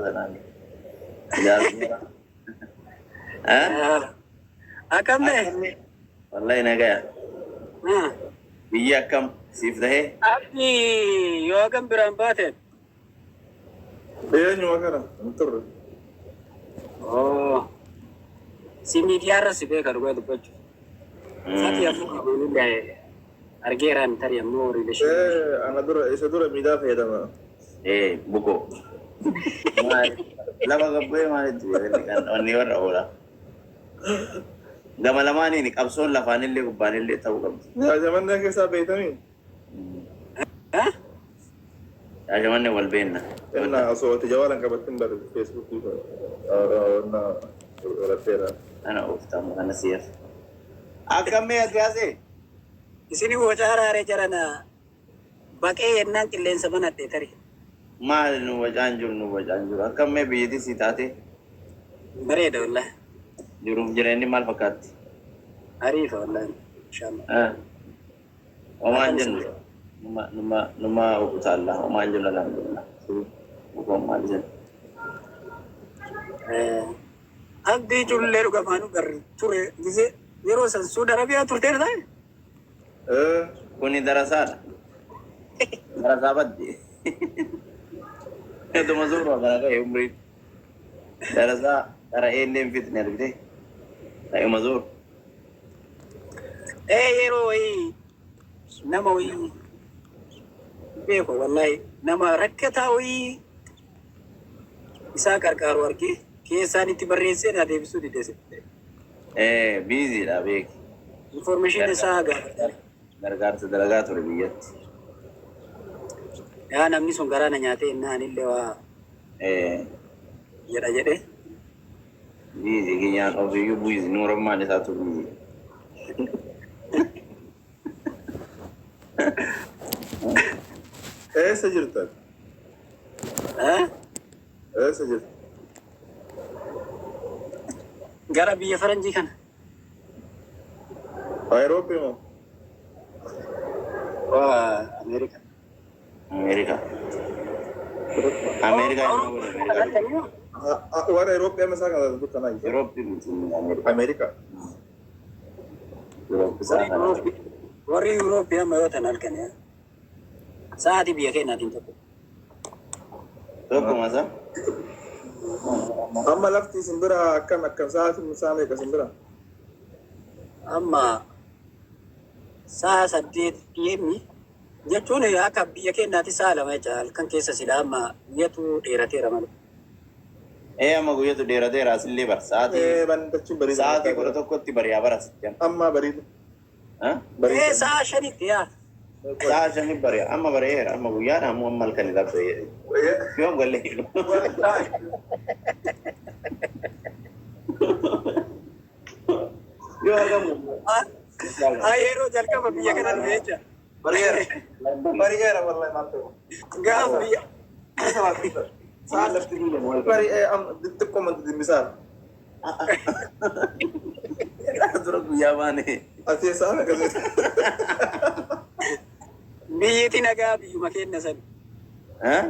Sanaan. Jaarsa. Akkam ta'e? Wallahi nagaya. Biyyi akkam siif tahee? Abdii yoo akkam biraan baateen? Eenyuma kana hin turre. Oo. Si miidiyaa irra si beeka dhugaa dubbachuu. Sati afur qabuun argeeraan tarii ammoo relation. Ana dura isa dura miidiyaa fayyadama. Ee bukoo. Maali? Lafa gabbu'ee maalitti beekani kan onni warra oola. Gama lamaaniin qabsoon lafaanillee gubbaanillee ta'uu qabdi. Shaashamannee keessaa beektanii? Shaashamannee wal beenna. Inna osoo ati jawaalan qabattin bar Feesbuukii wanna godhadheera. Ana ooftamu kana siif. Akkam mee ati haasee? Isini wocaa raaree jarana baqee yennaan qilleensa banadhe tarii. Maali nu wacaan jiru nu wacaan jiru. Akkam mee biyyatti sii taate? Bareeda wallahi. Jiruuf jireenyi maal fakkaatti? Ariifa wallahi. Inshallah. Homaan jennu numa numa numa utaalla homaan jennu alhamdulillah. Bukoon maal jennu? Abdii cullee dhugamaanu garri ture gisee yeroo san Suudi Arabiyaa turteera ta'e. Kuni darasaadha. Darasaa badde. Heduma suuraa kana ka'e umriin. Darasaa qara'ee illee hin fixne argite. Ta'uma zuur. Ee yeroo wayii nama wayii beeku wallahi nama rakkataa wayii isaa qarqaaru argee keessaan itti barreessee naa deebisuu dide. Ee biiziidha beeki. Information isaa gaafadha. Gargaarsa dalagaa ture biyyatti. Yaa namni sun garaa na nyaatee innaa anillee waa Ee jedha jedhee. Biizii kiyyaan ofiiyyuu biizii nuurummaan isaatu biizii. Eessa jirta? Eh? Eessa jirta? Gara biyya faranjii kana. Ayirooppii moo? Waa Ameerika. Ameerika. Ameerikaa inni godhe Ameerikaa. Warra Ayirooppii amma isaa kana dukkanaa jira. Yurooppii miti Ameerikaa. Ameerika. Yurooppii isaa kana. Warri Yuurooppii amma yoo tan halkan sa'aatii biyya keenyaatiin tokko. Tokkuma isaa. Amma lafti isin bira akkam akkam sa'aatiin isaa meeqa isin bira? Amma sa'a 8 PM jechuun akka biyya keenyaatti sa'a 2 jecha halkan keessa sila amma guyyatu dheerateera malee. Ee amma guyyatu dheerateera asillee bar sa'aatii Ee bantachiin bariida. sa'aatii 11tti bari'a bara asitti. Amma bariida. Ee Bariida. sa'a 5tti yaa. Sa'a 5 bari'a amma bari'eera amma guyyaadha ammoo amma halkan labsa. Yoom galle jiru. Yoo argamu. Haa yeroo jalqaba biyya kana dhufe jecha. Bari'eera. Bari'eera wallahi maal ta'u. Gaafa biyya Sa'a lafti duula. Bari'ee amma xiqqoo manti dimmisaa. Dura guyyaa baane. Ati sa'a meeqa Biyyiti nagaa biyyuma keenya san.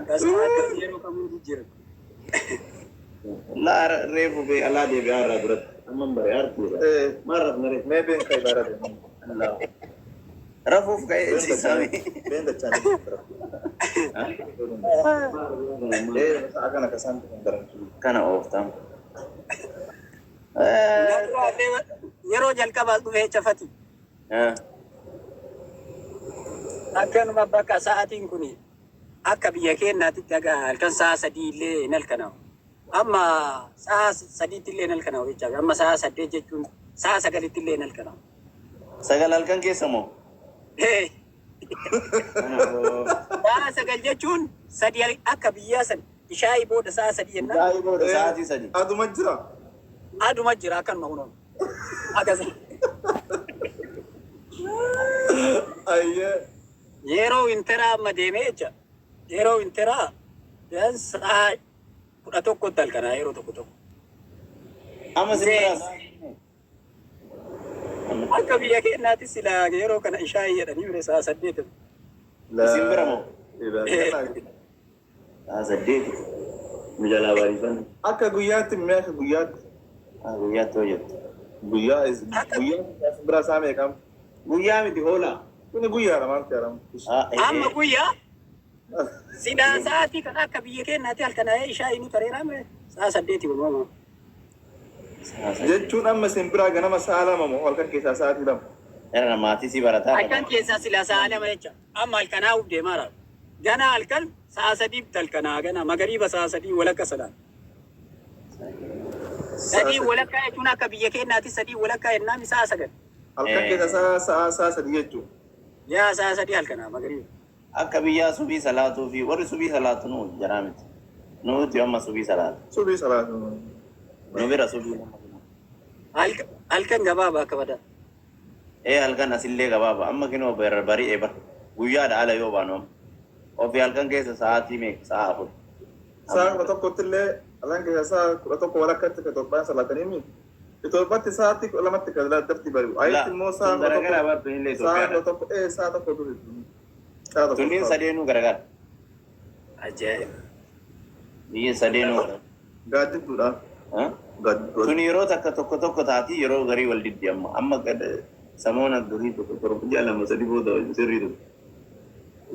Gasaa yeroo kamuu jijjiirama. Laa reefu bee alaa deebi'aa irraa duratti. Amma hin bari'aa artiira. Maal rafna reefu? Mee been kai baara deemu. Rafuuf ka'ee ciisaami. Been dachaan. Ee sa'a kana kasaan kan daran. Kana ooftam. Yeroo jalqabaa dhufee chafati. Akkanuma bakka sa'aatiin kun akka biyya keenyaatti haga halkan sa'a 3 illee hin halkanaa'u. Amma sa'a 3tti illee hin halkanaa'u jechaadha. Amma sa'a 8 jechuun sa'a 9tti illee hin halkanaa'u. 9 halkan keessa moo? Ee. Sa'a 9 jechuun 3 akka biyyaa san ishaa'ii booda sa'a 3 jennaan. Ishaa'ii booda sa'aatii 3. Aduma jira. Aduma jira akkanuma kunoon. Akkas. Ayyee. Yeroo winteraa amma deemee jecha. Yeroo winteraa sa'a 11tti halkanaa yeroo tokko tokko. Amma si biraa Akka biyya keenyaatti silaa yeroo kana ishaa'ii jedhanii bire sa'a 8. Isin bira moo? Sa'a 8. Nu jalaa bariisan. Akka guyyaatti mi'a akka guyyaatti. Guyyaatti hojjettu. Guyyaa is guyyaa biraa isaa meeqam? Guyyaa miti hoola. Kuni guyyaadha maal jedhamu? Amma guyyaa silaa sa'aatii kan akka biyya keenyaatti halkan ishaa inni tareeraa mire sa'a 8 kun. Jechuun amma isin biraa ganama sa'a 2 moo halkan keessaa sa'aatii 2? Era maatii si barataa. Halkan keessaa silaa sa'a 2 jecha. Amma halkanaa uf deemaa raaba. Gana halkan sa'a 3 halkanaa gana magariiba sa'a 3 walakka salaan. 3:30 jechuun akka biyya keenyaatti 3:30 jennaan sa'a 9. Halkan keessa sa'a 3 jechuudha. Yaa sa'a 3 halkanaa magariiba. Akka biyyaa subii salaatuu fi warri subii salaatu nu jaraa miti. Nuti amma subii salaatu. Subii salaatu. Nu bira subii. Halkan gabaabaa akka badaa. Halkan asillee gabaabaa. Amma kinoo bari'ee bara. Guyyaadha ala yoo baanu amma. Ofii halkan keessa sa'aatii meeqa? Sa'a 4. Sa'a 11tti illee halkan keessa sa'a 11:30tti kan Itoophiyaan salaatanii mi? Itoophiyaatti sa'aatii 12tti kan dafti bari'u. Ayitti immoo sa'a 11 sa'a 11 sa'a 1 duri. Sa'a 1. Tunniin sadeenuu garagara. Ajaa'iba. Biyyi sadeenuu. Gaaddidduudha. Tuni yeroo takka tokko tokko taati yeroo garii wal diddi amma. Amma samoona durii tokko torba ji'a 2 3 booda sirrii dhufu.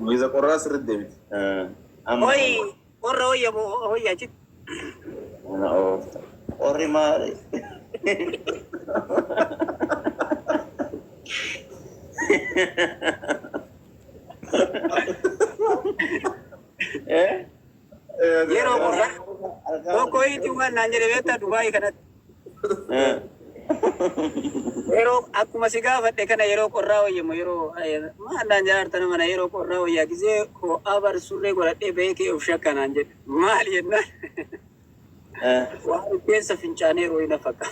Giza qorraa sirriitti deebiti. Hoyi qorra hoyya moo hoyya achitti? Qorri maali? Yeroo qorra tokko hiitti waan naan jedhe beektaa Dubaayii kanatti. Yeroo akkuma si gaafadhe kana yeroo qorraa wayyamu yeroo maal naan jaartan mana yeroo qorraa wayyaa gisee ho'aa bar surree godhadhee beekee of shakka naan jedhe maal jennaan waan keessa fincaanee yeroo hin fakkaata.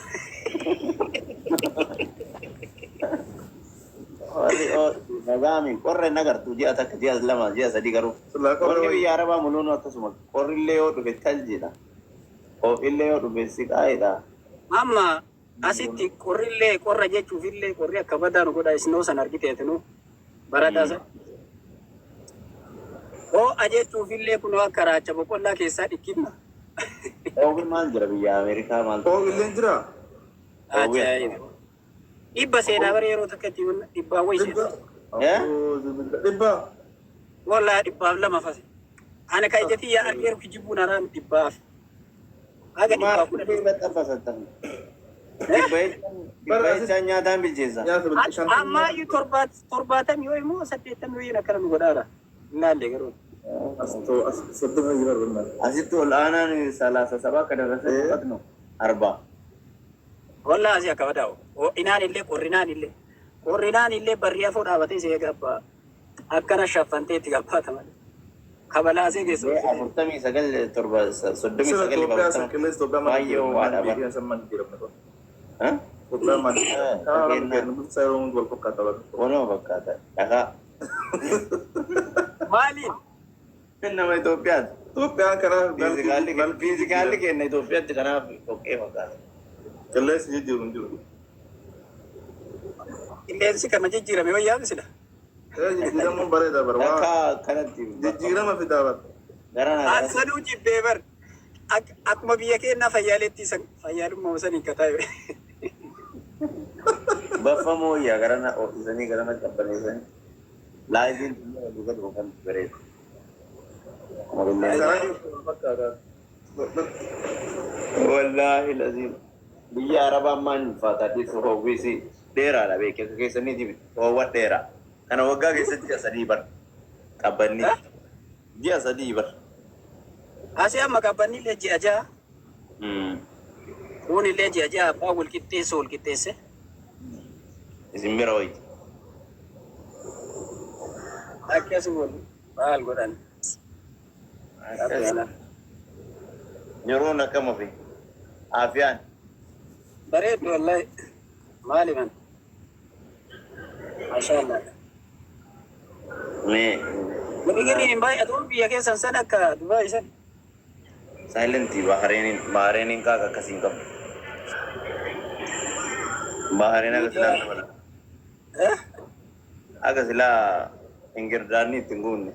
Nagaami qorra hin agartu ji'a takka ji'a 2 ji'a 3 garuu. Qorri biyya Arabaa muluun akkasuma qorrillee yoo dhufe taljiidha. Ho'illee yoo dhufe siqaayidha. Amma asitti qorrillee qorra jechuufillee qorri akka badaa nu godha isnoo san argiteetinu baradaa san. Ho'a jechuufillee kunoo akka raacha boqollaa keessaa dhikkinna. Ho'i maal jira biyya Ameerikaa maal? Ho'illeen jira. Ajaa'iba. Dhibba seenaa bara yeroo takka itti dhibbaa wayi seena. Dhibba. Wallaa 202 fase. Ana ka ija tiyya argeeru kijibuun haraam 100. Haga 110. Dhibba jechaan nyaataan bilcheessa. Ammaa iyyuu 70 yoo immoo 80 yoo akkana nu godhaara. Ilaalle garuu. Asitti ol aanaan 37 akka darasa fudhatnu 40. Wallaa asii akka badaa'u. Ho'inaan illee qorrinaan illee. Qorrinaan illee barri afoo dhaabatee see gabbaa. Akkana shaffantee itti gabbaata malee. Kabalaasee geessu. 49 7 39 baay'ee ho'aadha bara. Waluma fakkaata. Dhagaa. Maaliin? Nama Itoophiyaati. Itoophiyaan kanaaf Fiizikaalli kenna Itoophiyaatti kanaaf dhoqqee fakkaata. Qilleensi jijjiiru hin jiru. Qilleensi kama jijjiirame wayyaa misila. Jijjiiramuun bareeda bara. Akka kanatti. Jijjiirama fidaa bara. Gara Ansanuu jibbee bar. Akkuma biyya keenyaa fayyaaleetti fayyaalummaa san hin kataa. Baffa mooyyaa garana ho'isanii garana qabbaneessanii. Laayitiin walii gadi kan bareedu. Wallaahi laziim. Biyya Arabaa maal ulfaata dhiirri ho'isi dheeraadha beekee akka keessaniiti miti ho'uwwan dheeraa. Kana waggaa keessatti ji'a 3 bar qabbanni. Ji'a 3 bar. Asii amma qabbanni illee ji'a 6. Kun illee ji'a 6 abbaa wal qixxeesse wal qixxeesse. Isin bira wayti. Akkasuma maal godhan. Yeroon akkam ofi? Afiyaan. Bareeddu wallahi. Maali man? Maashaallah. Mee. Girgirriin hin baay'atu biyya keessan san akka Dubaay san. Silent Bahreeniin kaaka akkasii hin qabu. Bahareen akka silaa dabala. Akka silaa ingirdaanni itti hin guunne.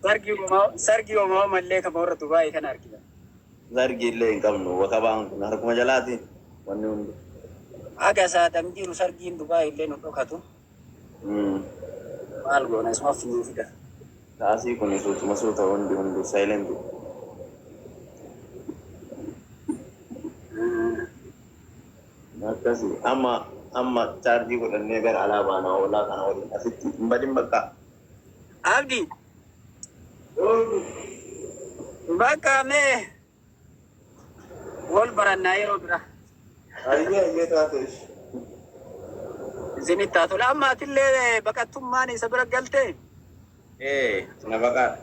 Sargii homaa mallee kama warra Dubaayii kana argina. Sargii illee hin qabnu wakabaan kun harkuma jalaatiin wanni hundi. Haga saadam jiru sargiin Dubaayii illee nu dhokatu. Maal goona isuma finyuu fida. Taasii kun suutuma suuta hundi hundi silent. Akkasi amma amma chaarjii godhannee gara alaa baanaa oolaa kana waliin asitti hin badin bakka. Abdi bakka mee wal barannaa yeroo bira. Ayyee ayyee taateesh. Isinitti haa tolu. Amma atillee baqattummaan isa bira galtee? Ee na baqaadha.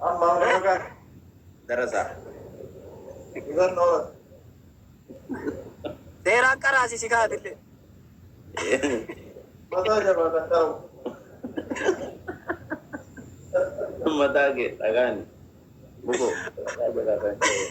Amma amma maqaan Darasaa. isaan oola. Seeraan qaraasisi kaatillee. Mataa jabaa kan ta'u. Mataa kee dhagaan bukoo mataa jalaa kan ta'e.